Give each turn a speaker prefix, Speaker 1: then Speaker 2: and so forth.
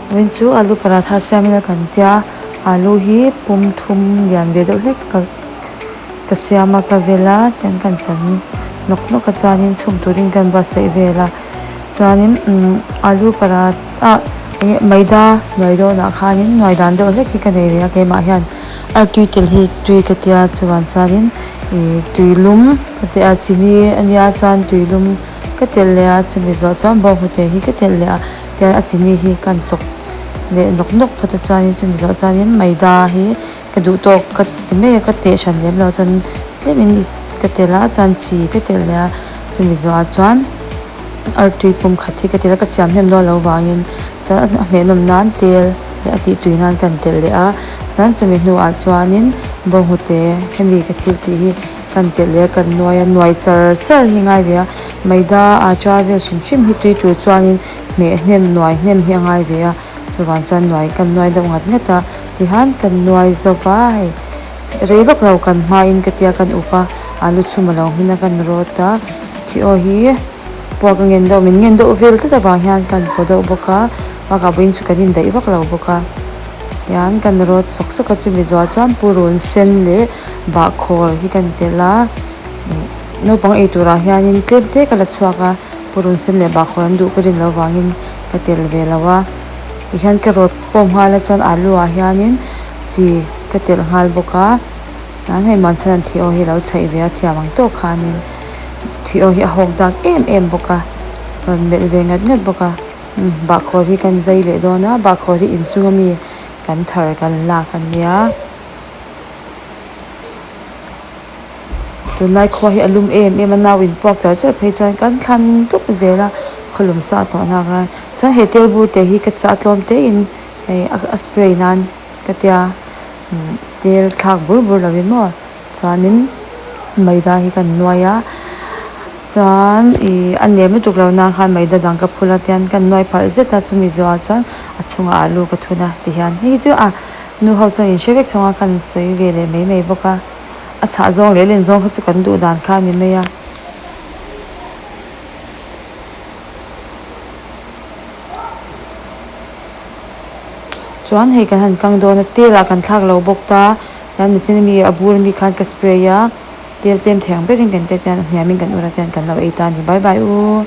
Speaker 1: Vawiin chu alu paratha siam ila kan tia alu hi pum thum lian ve deuh hlek ka ka siam a ka vel a tian kan chan nawk nawk a chuanin chhum turin kan buatsaih vel a chuanin umm alu paratha ih maida nuai dawnah khanin nuai dan deuh hlek hi ka nei ve a keimah hian artui tel hi tui ka tia chuvang chuanin ih tuilum ka ti a chini ania chuan tuilum ka telh leh a chumi zawh chuan bawnghnute hi ka telh leh a tian a chini hi kan chawk leh nawk nawk phawt a chuanin chumi zawh chuanin maida hi ka duh tawk ka ti mai a ka teh hran lem lo chuan tlemin ka telh a chuan chi ka telh leh a chumi zawhah chuan artui pum khat hi ka telh a ka siam hnem dawn loh vangin chuan a hmeh nawm nan tel leh a tih tui nan kan telh leh a chuan chumi hnuah chuanin bawnghnute hemi ka thil tih hi kan telh leh a kan nuai a nuai char char hi a ngai ve a maida acha vel hrim hrim hi tui tur chuanin hmeh hnem nuai hnem hi a ngai ve a chuvang chuan nuai kan nuai deuh ngat ngat a tihian kan nuai zo va hei rei vak lo kan hmain ka tia kan up a alu chhum a lo hmin a kan rawt a thi aw hi puak a ngen deuh min ngen deuh vel tlat avang hian kan paw deuh bawk a bakah vawiin chu kan indaih vak lo bawk a tihian kan rawt sawk sawk a chumi zawhah chuan purun sen leh bahkhawr hi kan telh a ih naupang ei turah hianin tlem te ka la chhuak a. Purun sen leh bahkhawr an duh ka rin loh vangin ka tel ve lo a, tihian ka rawt pawm nghal a chuan alu ah hianin chi ka telh nghal bawk a, tan hei muanchhan an thih aw hi lo chhaih ve a thiam ang tawk khanin thih aw hi a hawk dak em em bawk a, rawn melh ve ngat ngat bawk a, umm bahkhawr hi kan zai leh dawn a, bahkhawr hi inchung ami kan thar kan lak a nia. Tunlai khua hi a lum em em a, nau in puak char char phei chuan kan thlan dup zel a, khawlum sa a tawh nak a, chuan he tel bur te hi ka chah tlawm te in hei a spray nan ka tia tel thlak bur bur lo in maw chuanin maida hi kan nuai a chuan ih a nem lutuk lo nan khan maida dang ka phul a tian kan nuai pharh zet a chumi zawhah chuan a chhungah alu ka thun a tihian hei hi chu a nu ho chuan in hre vek thawng a kan sawi ve leh mai mai bawk a. A chhah zawng leh len zawng kha chu kan duh dan kha a ni mai a. Chuan hei kan han kang dawn a, tel ah kan thlak lo bawk ta, tian nichin ami a bur ami khan ka spray a, tel tlem thei ang berin kan tia tian a hniam in kan ur a tian kan lo ei ta a ni. Bye bye u.